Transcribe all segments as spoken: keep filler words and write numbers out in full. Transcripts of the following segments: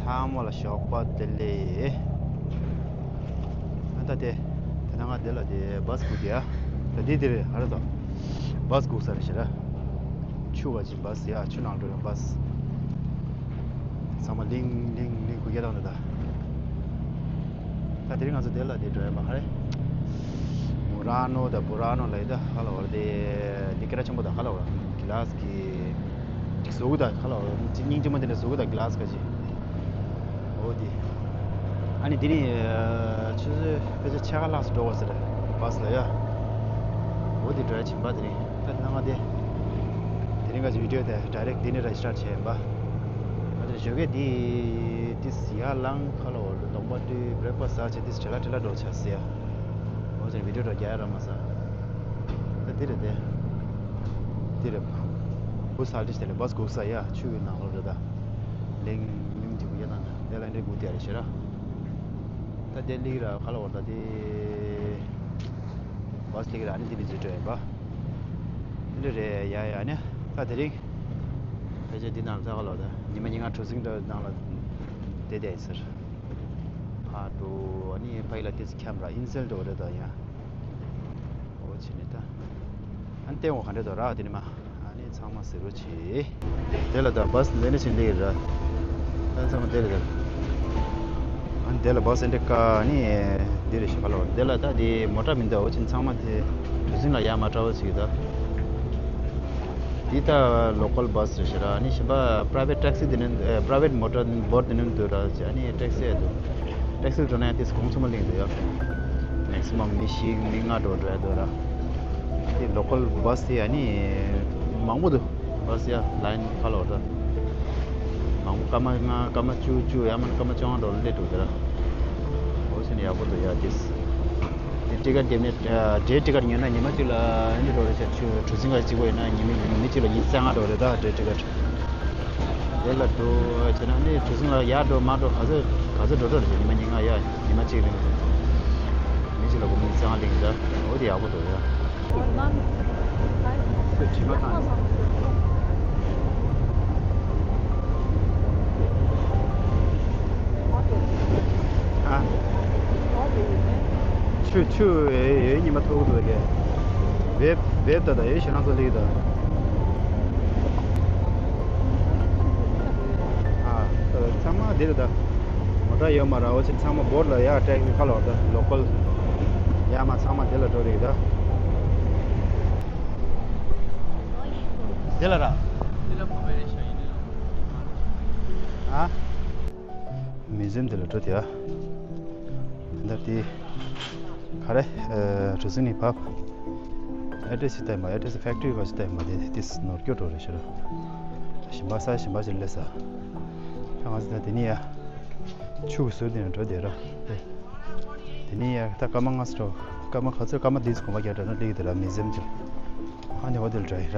ཚང་མ་ལ་ཞོགས་པ་བདེ་ལེགས། ཨ་ད་དེ། དེ་ན་ང་དེ་ལ་དེ་བཱས་སྒུག་དེ་ཡ། ད་དེ་དེ་རེད་ཨ་རེད་དོ། བཱས་སྒུག་ས་རེད་ཤི་ར། ཆུ་བ་ཅིག་བཱས་ཡ་ཆུ་ནང་འགྲོ་ཡ་བཱས། ཚང་མ་ལིང་ལིང་ལིང་སྒུག་ཡ་དང་འདི་ད། ད་དེ་རིང་ང་ཚོ་དེ་ལ་དེ་འགྲོ་ཡ་མ་ཧ་རེད། མུ་ར་ནོ་ད་བུ་ར་ནོ་ལ་ཡི་ད་ཧ་ལ་བར་དེ། དེ་སྐད་གྲགས་ཆེན་པོ་ད་ཧ་ལ་བར་གི་ལཱས་གི། ཅིག་བཟོ་གི་ད་ཁ་ལ་བ་ཅིག་སྙིང་རྗེ་མོ་དེ་འདྲ་བཟོ་གི་ད་གི་ལཱས་ཁ་ཅིག་འོ་དེ། ཨ་ནི་དེ་ནི་ཆུ་ཚོད་ཕལ་ཆེར་ཕྱེད་ཀ་ལྷག་ཙམ་འགྲོ་བ་ཟེར་བཱས་ལ་ཡ། འོ་དེ་འགྲོ་ཡ་ཕྱིན་པ་དེ་རིང་ད་དེ་ན་ང་དེ། དེ་རིང་ཁ་ཅིག་བི་ཌི་ཡོ་དེ་ཌའི་རེག་དེ་ནས་ར་སི་ཊར་བྱས་ཡིན་པ། ང་དེ་ཞོགས་ཀས་དེ་དེ་ཡར་ལངས་ཁ་ལ་བ་གདོང་པ་བཀྲུས་བྷི་རེག་ཕ་སི་ཟ་བྱས་དེ་བྲེལ་ལ་བྲེལ་ལ་འགྲོ་ཆ་ཟེར་ཡ། འོ་ཅེ་བི་ཌི་ཡོ་འགྲོ་རྒྱག་ཡ་ར་མ་ཟ། ད་དེ་རེད་དེ། དེ་རེད། བུ་ས་ཏིས་དེ་ལས་བཱས་སྒུག་ས་ཡ་ཆུ་ཡི་ནང་ལོགས་རེད་ད། ལིང་ལིང་དེ་གུ་ཡ་དང་དེ་ལ་འདྲེ་དགུ་དེ་རེད་ཤེ་ར། ད་དེ་ལིག་ར་ཁ་ལ་བར་ད་དེ། བཱས་ལིག་ར་ཨ་ནི་དེ་ལི་ཇི་ཏྲོ་ཡིན་པ། དེ་འདྲ་རེད་ཡ་ཡ་ཨ་ནི། ད་དེ་རིང་། ཕལ་ཆེར་འདི་ནང་ལ་ས་ཁ་ལ་བར་ད་ཉི་མ་ཉིན་ང་གྲུ་གཟིངས་འདྲ་ནང་ལ་བསྡད་བསྡད་ཡིན་ཟེར། ཕ་དྲུ་ཨ་ནི་ཕ་ཡི་ལ་ཏིས་ཁྱམས་ར་ཨིན་སེལ་འགྲོ་རེད་ད་ཡ། འོ་ཕྱིན་ནས་ད། ཨ་ནི་ལྟེ་བ་ག་འདྲ་འདུག་ར་དེ་ནི་མ། ཨ་ནི་ཚང་མ་ཟེར་རོ་ཆེ། དེ་ལ་ད་བཱས་འདི་ནས་ཕྱིན་ལེ་ར། ཨ་ཚང་མ་དེ་ལ་ད། ཨ་ནི་དེ་ལ་བཱས་འདི་ཀ་ནི་འདི་རེ་ཞིག་ག་ལ་བ་དེ་ལ་ད་དེ་མོ་ཊ་མི་འདུག་འོ་ཕྱིན་ཚང་མ་དེ་གྲུ་གཟིངས་ལ་ཡར་མར་འགྲོ་བ་ཅིག་ད། འདི་ད་ལོ་ཀལ་བཱས་རེད་ཤག་ར། ཨ་ནི་གཞན་པ་པ་རའི་ཝེཊ་ཊེག་སི་འདི་ནས་ཨ་པ་རའི་ཝེཊ་མོ་ཊ་བོཊ་འདི་ནས་འདུག་ར། ཨ་ནི་ཊེག་སི་ཡང་འདུག་ཊེག་སི་འགྲོ་ན་ཡང་ཏིས་གོང་ཆེན་པོ་གླེང་འདུག་ཡ། མེག་སི་མམ་མི་བཞི་མི་ལྔ་འགྲོ་འགྲོ་ཡ་འདུག་ར། འདི་ལོ་ཀལ་བཱས་དེ་ཨ་ནི་མང་པོ་འདུག་བཱས་ཡ་ལའིན་ཁ་ལོ་ར། མང་པོ་སྐར་མ་ལྔ་སྐར་མ་བཅུ་བཅུ་ཡང་མིན་སྐར་མ་བཅོ་ལྔ་འགྲོ་སླེབས་འདུག་ར། འོ་ཟེར་ནས་ཡག་པོ་འདུག་ཡ་ཏིས། དེ་ཊི་ཀེཊ་འདེམས་ནས་ཨ་ཌེ་ཊི་ཀེཊ་ཉོས་ན་ཉི་མ་གཅིག་ལ་ཨ་ནི་འགྲོ་རེད་ཤག་ཆུ་གྲུ་གཟིངས་ཁ་གཅིག་པོ་ཡིན་ན་ཉི་མ་ཉི་མ་གཅིག་ལ་ཉི་ཤུ་རྩ་ལྔ་འགྲོ་རེད་ད་ཌེ་ཊི་ཀེཊ། དེ་ལ་འགྲོ་བྱས་ན་ནི་གྲུ་གཟིངས་ལ་ཡར་འགྲོ་མར་འགྲོ་ག་ཚོད་ག་ཚོད་འགྲོ་འགྲོ་རེད་ཉི་མ་ཉིན་ལྔ་ཡ་ཉི་མ་གཅིག་རིང་། མི་གཅིག་ལ་སྒོར་མོ་ཉི་ཤུ་རྩ་ལྔ་གླེང་གི་འདུག་འོ་དེ་ཡག་པོ་འདུག་ཡ། ཁོས་དྲི་མ་བཏང་ནས། ཨ། ཆུ་ཆུ་ཡོད་ཉི་མ་ཐུག་འདུག་གས། བེབ་བེབ་ད་ད་ཡོད་ཞེ་ན་ཚོ་ལིག་ད། ཨ། ད་ཚང་མ་འདིར་ད། མོ་ཊ་ཡོད་མ་ར་འོ་ཅིག་ཚང་མ་བོཊ་ལ་ཡར་ཊེག་སི་ཁ་ལོ་ད་ལོ་ཀལ། ཡར་མར་ཚང་མ་འདི་ལ་འགྲོ་རེད་ད། འདི་ལ་ར། ཨ། མིའུ་ཛི་ཡམ་དེ་ལ་འགྲོ་དེ་ཨ། འདི་དེ་ག་རེ་གྲུ་གཟིངས་ནས་བབས། ཨེ་ཌི་རེ་སི་ཞིག་བལྟས་མ་ཨེ་ཌི་རེ་སི་ཕེག་ཊི་རི་ག་ཞིག་བལྟས་མ་དེ་དེ་ནོར་སྐྱོ་འགྲོ་རེད་ཤི་ར། ཞིམ་པ་ས་ཞིམ་པ་ཞིག་སླེབས་ས། ང་ཚོ་ད་དེ་ནས་ཡ། ཆུ་གི་ཟུར་དེ་ནས་འགྲོ་དེ་ར། དེ་ནས་ཡ་ད་སྐར་མ་ལྔ་ཙམ་འགྲོ། སྐར་མ་ག་ཚོད་སྐར་མ་བདུན་ཙམ་གོམ་པ་རྒྱག་འགྲོ་ན་སླེབས་ཀྱི་དེ་ར་མིའུ་ཛི་ཡམ་ཅིག་ཨ་ནི་འོ་དེ་ལ་འགྲོ་ཡི་ར།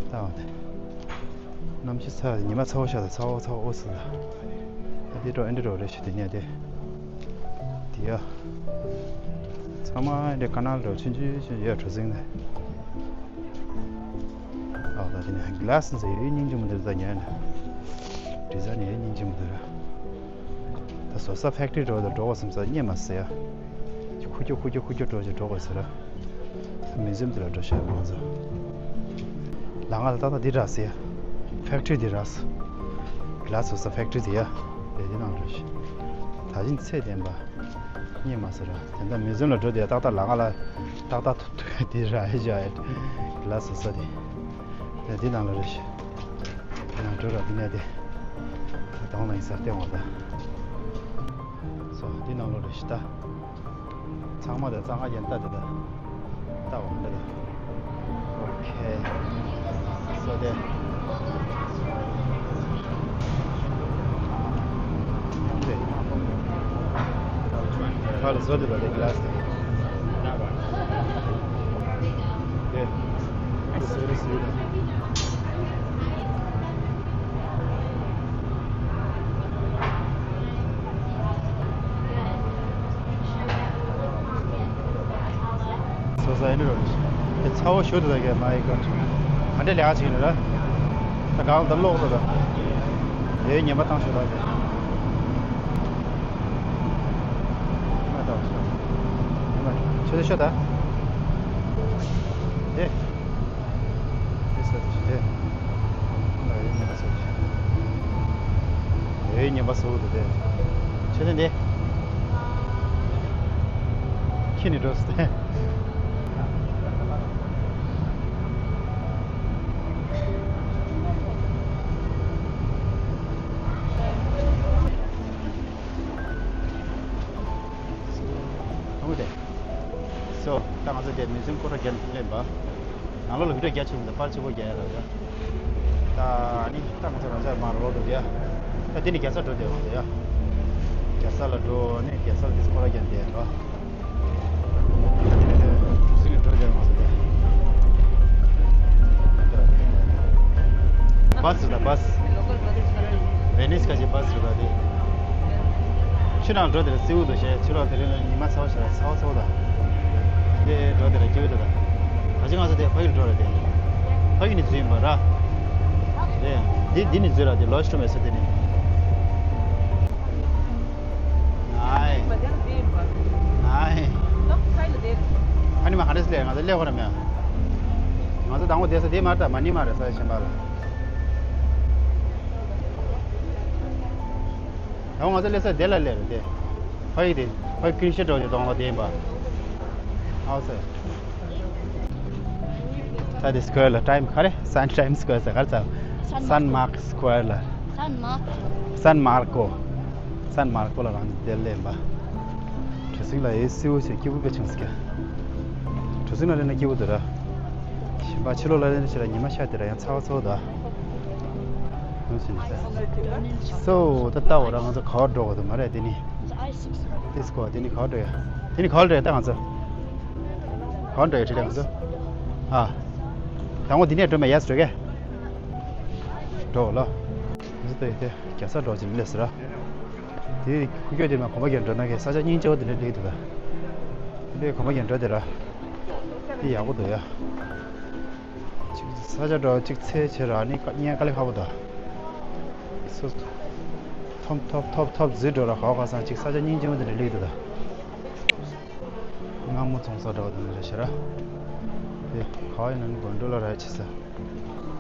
ད་འོ་དེ། གནམ་གཤིས་ཚ་ཉི་མ་ཚ་བོ་ཤར་ད་ཚ་བོ་ཚ་བོ་ཨོ་སི་ད། ཨ་དེ་འགྲོ་ཨེ་འདྲ་འགྲོ་རེད་ཤི་དེ་ནས་དེ། དེ་ཡ། ཚང་མ་ཨེ་འདྲ་ཀ་ནལ་འགྲོ་ཆུང་ཆུང་ཆུང་ཡ་གྲུ་གཟིངས་དེ། ཨ་ད་དེ་ནས་གི་ལཱ་སི་ཟེར་ཡོད་སྙིང་རྗེ་མོ་འདིར་ད་ཉན། ཌི་ཛའིན་ཡོད་སྙིང་རྗེ་མོ་འདིར། ད་བཟོ་ས་ཕེག་ཊི་རི་འགྲོ་ད་འགྲོ་བ་སེམས་ས་རྙེད་མ་སྲིད་ཡ། ཁུ་ཁྱོ་ཁུ་ཁྱོ་ཁུ་ཁྱོ་འགྲོ་ཅིག་འགྲོ་དགོས་ཟེར་ར། མིའུ་ཛི་ཡམ་དེ་ལ་འགྲོ་ཤག་ང་ཚོ། ལ་ང་ལ་ཏག་ཏག་འདི་རག་སི་ཡ། ཕེག་ཊི་རི་འདི་རག་སི། གི་ལཱ་སི་བཟོ་ས་ཕེག་ཊི་རི་འདི་ཡ། དེ་འདི་ནང་འགྲོ་ཤི། ད་ཕྱིན་ཚེ་བརྟན་པ། རྙེད་མ་སོང་ར། དེ་འདྲ་མིའུ་ཛི་ཡམ་ལ་འགྲོ་དེ་ཏག་ཏག་ལ་ང་ལ་ཏག་ཏག་ཐུག་ཐུག་དེ་རག་ཡ་ཞག་ཡ། གི་ལཱ་སི་བཟོ་ས་དེ། དེ་འདི་ནང་ལ་རེད་ཤི། དེ་ནང་འགྲོ་ར་འདི་ནས་དེ། ད་དོང་ལ་ཡིན་ས་བརྟན་འོང་ད། སོ་འདི་ནང་ལོགས་རེད་ཤི་ད། ཚང་མ་དང་གཙང་ཁ་ཡན་ལྟ་དེ་དང་། ལྟ་བ་འདི་དང་། ཨོ་ཁེ། སོ་དེ། དེ། ཁ་ལ་བཟོ་དེ་དང་དེ་གི་ལཱ་སི་དེ། དེ། སོ་རེ་སི་ཡོད་དང་། སོ་སོ་ཨེ་འདྲ་རེད། དེ་ཚ་བོ་ཞུ་དེ་ལ་གས་མ་ཡི་ག་ཚོད། ག་འདྲ་ལས་ཀ་བྱེད་ནི་ར། ད་གང་ལ་ད་ལོག་ད་ད། དེའི་ཉན་པ་བཏང་ཤོག་དང་དེ། ཉན་པ་བཏང་ཤོག་ཉན་པ་ཆོས་དེ་ཤོག་དང་། དེ། དེ་ཟེར་དེ་ཤོག་དེ། ཨེ་ཉན་པ་ཟེར་དེ། ཨེ་ཉན་པ་ཟེར་དེ་དེ། ཆོས་དེ་འདི། ཁྱི་ནི་འགྲོ་ཟེར་དེ། ཐུང་དེ། སོ། ད་ང་ཚོ་དེ་མིའུ་ཛིམ་སྐོར་ར་རྒྱག་སླེབས་པ། ནང་ལོགས་ལ་བི་ཌིའོ་རྒྱག་ཆོག་མི་འདུག་པར་ཆེ་པོ་རྒྱག་ཡ་ལ་ཡ། ད་ནི་ད་ང་ཚོ་རང་ཅག་མར་ལོག་འགྲོ་རྒྱ། ད་དེ་ནི་རྒྱལ་ས་འགྲོ་དེ་བ་ཡ། རྒྱལ་ས་ལ་འགྲོ་ནི་རྒྱལ་ས་ལ་དེ་སྐོར་ར་རྒྱག་དེ་བ། སི་ནི་འགྲོ་རྒྱ་མ་སོ་དེ། བ་སི་ད་བ་སི། ཝེ་ནིས་ཁ་ཆེ་བ་སི་རེད་ད་དེ། ཕྱི་ནང་འགྲོ་དེར་སེའུ་འདུག་ཞེས་ཕྱི་ལོགས་དེ་རིང་ཉི་མ་ཚ་བ་ཞེས་ཚ་བ་ཚ་བ་དང་། དེ་འགྲོ་དེར་སྐྱིད་པོ་འདུག་ད། ད་ཅི་ང་ཚོ་དེ་ཕ་ཡུལ་འགྲོ་རེད་དེ། ཕ་ཡུལ་ནི་འཛུལ་ཡིན་པ་ར། དེ་འདི་འདི་ནི་འཛུལ་ར་དེ་ལོ་ཤི་ཏོ་མེ་སོ་དེ་ནི། ནའི། ནའི། ཨ་ནི་མ་ག་འདྲ་སི་ལས་ང་ཚོ་ལས་ཁོ་ར་མེད། ང་ཚོ་དང་པོ་དེ་ས་དེ་མ་རེད་ད་མ་ནི་མ་རེད་ས་ཆེན་པ་ལ། ཡང་ང་ཚོ་སླེབས་ས་དེ་ལ་སླེབས་རེད་དེ། ཕ་ཡི་དེ། ཕ་ཡི་ཀིར་ཤི་འགྲོ་རྒྱུ་གདོང་ལ་བསྡད་ཡིན་པ། ཨའོ་ཟེར། ད་དེ་སི་ཀོ་ཝེར་ལ་ཊའིམ་ག་རེ། སན་ཊའིམ་སི་ཀོ་ཝེར་ཟེར་ག་རེ་ཟེར། སན་མཱར་ཀོ་སི་ཀོ་ཝེར་ལ། སན་མཱར་ཀོ། སན་མཱར་ཀོ་ལ་རང་དེ་སླེབས་ཡིན་པ། གྲུ་གཟིངས་ལ་ཨེ་སི་ཡུ་ཟེར་སྐྱིད་པོ་དཔེ་ཆེན་ཟེར་ག་གྲུ་གཟིངས་ལ་སླེབས་ན་སྐྱིད་པོ་འདུག་ར། ཞིམ་པ་ཕྱི་ལོགས་ལ་སླེབས་ན་ཕྱི་ལ་ཉི་མ་ཤར་དེ་ར་ཡང་ཚ་བ་ཚ་བ་འདུག་སོ། ད་ལྟ་བར་ང་ཚོ་ག་བར་འགྲོ་དགོས་འདུག་མ་རེད་དེ་ནི། དེ་སི་ཀོ་དེ་ནི་ག་བར་འགྲོ་ཡ། དེ་ནི་ག་བར་འགྲོ་ཡ་ད་ང་ཚོ། ག་བར་འགྲོ་ཡ་དྲིས་ལན་ང་ཚོ། ཨ། དང་པོ་འདི་ནས་འགྲོ་མ་ཡས་འགྲོ་གས། འགྲོ་ལ། ང་ཚོ་དེ་དེ་རྒྱལ་ས་འགྲོ་ཅིག་མི་ལས་ཟེར་ར། དེ་ཁུ་ཁྱོད་དེ་མ་གོམ་པ་རྒྱབ་འགྲོ་ན་གས་ས་ཆ་སྙིང་རྗེ་བོ་དེ་འདྲ་སླེབས་འདུག་ད། དེ་འདྲའི་གོམ་པ་རྒྱབ་འགྲོ་དེ་ར། དེ་ཡག་པོ་འདུག་ཡ། གཅིག་ས་ཆ་འགྲོ་གཅིག་ཚེ་ཆེ་ར་ནི་ཀ་གཉན་དཀའ་ལས་ཁག་པོ་ད། སོ། ཐོབ་ཐོབ་ཐོབ་ཐོབ་ཟིལ་འགྲོ་ར་ག་བ་ག་སང་གཅིག་ས་ཆ་སྙིང་རྗེ་མོ་དེ་འདྲ་སླེབས་འདུག་ད། སྔ་མོ་ཚོང་ས་འདྲ་བ་དེ་འདྲ་ཞེ་ར། དེ་ག་བ་ཡིན་ན་ནི་དགོན་སྒྲོལ་ལ་ར་ཆེ་ས།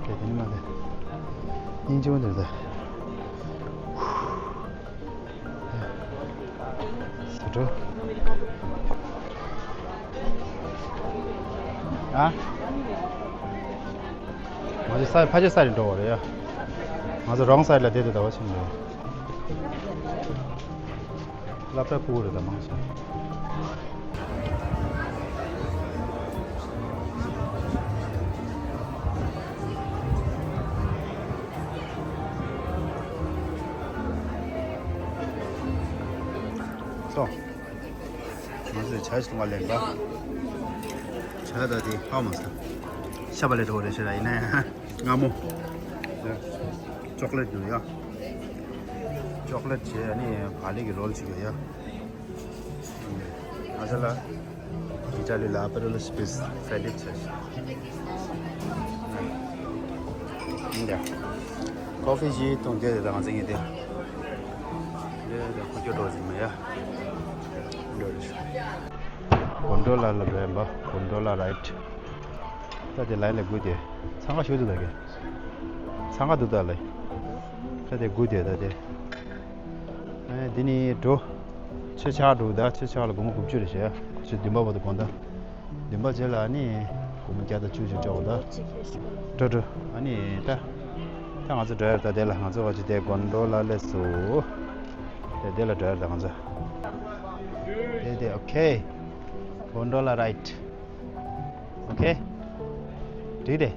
དེ་དེ་ནི་མ་དེ། སྙིང་རྗེ་མོ་དེ་རེད་ད། སུ་འགྲོ། ཨ། ང་ཚོ་ས་ཕ་ཆེ་ས་རེད་འགྲོ་བ་རེད་ཡ། ང་ཚོ་རོང་ས་ལ་བསྡད་དུ་ད་བ་ཕྱིན་རེད། སློབ་གྲྭ་ཕྲུ་གུ་རེད་ད་མང་ཆེ། སོང་། ང་ཚོས་ཇ་ཞིག་འཐུང་བ་ལེན་པ། ཇ་ད་དེ་ཧ་མ་སོང་། ཤ་བ་ལས་འགྲོ་བ་རེད་ཤ་ཡིན་ན་ཡང་སྔ་མོ། ཅོག་ལེ་ཊི་འདུག་ཡ། ཅོག་ལེ་ཊི་བྱས་ཨ་ནི་བག་ལེབ་ཀྱི་རོལ་ཅིག་ཡོད་ཡ། ང་ཚོ་ལ་ཨི་ཊ་ལི་ལ་ཨ་པེ་རོ་ལ་སི་པེ་སི་ཕེ་ལེ་ཊི་བྱས། ཡིན་ད། ཀོ་ཕི་བཞི་བཏུང་དེ་དང་ང་ཚོ་ཡིན་དེ། ལས་དང་ཁོ་ཁྱོད་འགྲོ་ཟིན་མེད་ཡ། འགྲོ་རེད། གོན་ཌོ་ལ་ལ་འགྲོ་ཡ་འབའ། གོན་ཌོ་ལ་རའིཌ། ད་དེ་ལའི་ལ་དགུ་དེ། འཚང་ཁ་ཞུ་དུ་ད་གེ། འཚང་ཁ་འདུག་ད་ལའི། ད་དེ་དགུ་དེ་ད་དེ། ཨེ་འདི་ནི་འགྲོ། ཆུ་ཆག་འགྲོ་ད་ཆུ་ཆག་ལ་སྒོར་མོ་དགུ་བཅུ་རེ་བྱས། ཆུ་བདུན་པ་བར་དུ་གོན་ད། བདུན་པ་རྗེས་ལ་ནི་སྒོར་མོ་བརྒྱ་དང་བཅུ་བཅུ་འཇོག་ད། འགྲོ་འགྲོ། ཨ་ནི་ད། ད་ང་ཚོ་འགྲོ་ཡར་ད་དེ་ལ་ང་ཚོ་བ་ཅི་དེ་གོན་ཌོ་ལ་ལས་སུ། དེ་དེ་ལ་འགྲོ་ཡར་ད་ང་ཚོ། དེ་དེ་ཨོ་ཁེ། གོན་ཌོ་ལ་རའིཌ། ཨོ་ཁེ། འགྲིག་དེ།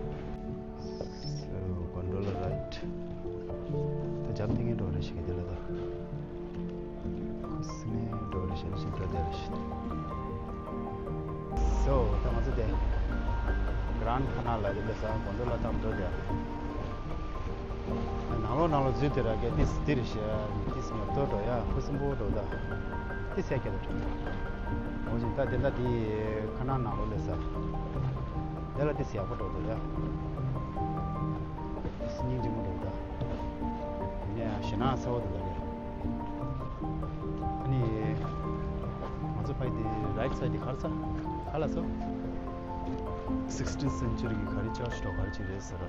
སོ་གོན་ཌོ་ལ་རའིཌ། ད་འཇམ་ཐིང་ངེ་འགྲོ་རེ་ཞིག་གི་དེ་ལ་ད། ཁུ་སིམ་མེ་འགྲོ་རེ་ཞིག་ཞིག་འགྲོ་དེ་རེ་ཞིག་སོ་ད་ང་ཚོ་དེ། གྷ་རན་ཁ་ནལ་ལ་དེ་འདྲ་ས་གོན་ཌོ་ལ་བཏང་འགྲོ་དེ། ནང་ལོགས་ནང་ལོགས་འཛུལ་དེ་ར་གི་ཏིས་འདི་རེ་ཞིག་ཏིས་ཉོབ་ཏོ་འགྲོ་ཡ་ཁུ་སིམ་པོ་འགྲོ་ད། ཏིས་ཡ་སྐད་དུ་འགྲོ། འོ་ཅིག་ད་དེ་འདྲ་དེ་ཁ་ནང་ནང་ལོགས་ལས་ས། དེ་ལ་ཏིས་ཡག་པོ་འགྲོ་འདུག་ཡ། སྙིང་རྗེ་མོ་འགྲོ་ད། ཡིན་ནའི་ ཞེད་སྣང་ཚ་བོ་དེ་འདྲ་རེད། ཨ་ནི། ང་ཚོ་ཕ་གི་དེ་རའིཊ་སའིཌ་དེ་ག་རེ་ཚ། ག་ལ་ཚ། སིགས་ཊིན་སེན་ཅུ་རི་གི་ག་རེ་ཅར་ཆི་འདྲ་ག་རེ་ཅིག་རེད་ཟེར།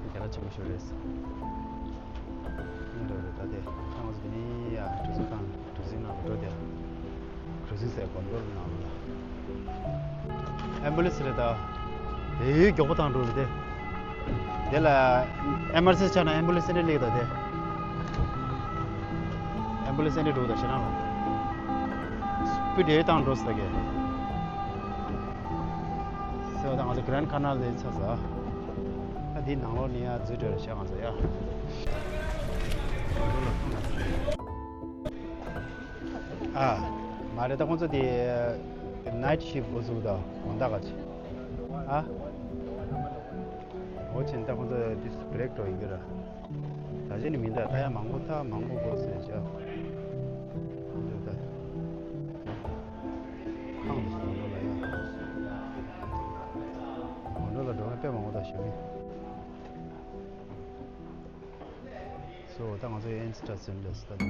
རྒྱ་ལ་ཆེན་པོ་ཞིག་རེད། འདྲ་རེད། ད་དེ་ཁྱང་ཟི་ནི་ཡ་གྲུ་གཟིངས་དང་གྲུ་གཟིངས་ནང་འགྲོ་དེ། གྲུ་གཟིངས་ཟེར་དགོན་པ་ནང་ལ། ཨེམ་བུ་ལེན་སི་རེད་ད། དེ་མགྱོགས་པོ་བཏང་འགྲོ་རེད་དེ། དེ་ལ་ཨེམ་ཨར་སི་ཆགས་ན་ཨེམ་བུ་ལེན་སི་ནས་སླེབས་ད་དེ། ཨེམ་བུ་ལེན་སི་ནས་འགྲོ་ད་ཞེད་སྣང་ལ། སྤུ་དེ་བཏང་འགྲོ་ས་གེ། སོ་ད་ང་ཚོ་གྷ་རན་ཌི་ཀ་ནལ་དེ་ཚར་ས། ད་འདི་ནང་ལོགས་ནས་ཡར་འཛུལ་འགྲོ་རེད་ཤག་ང་ཚོ་ཡ། ཨ། མ་རེད། ད་ཁོང་ཚོ་དེ་ནའིཊ་ཤིཕ་འགོ་བཙུགས་ད་དགོང་དག་ག་ཅིག་ཨ། འོ་ཆེན་ད་ཁོང་ཚོ་དེ་བྷི་རེག་འགྲོ་ཡིན་གྱི་ར། ད་གཞི་ནས་མི་འདུག་ད་ཡང་མང་པོ་ད་མང་པོ་འགོར་སྲིད་ཤག་འདུག་ད། ཁང་དུ་སོང་འགྲོ་ལ་ཡ། འགྲོ་ལ་འགྲོ་ན་དཔེ་མང་པོ་ད་ཞུ་གི། སོ་ད་ང་ཚོ་ཨེན་སི་ཊ་སེམ་ལེས་ད།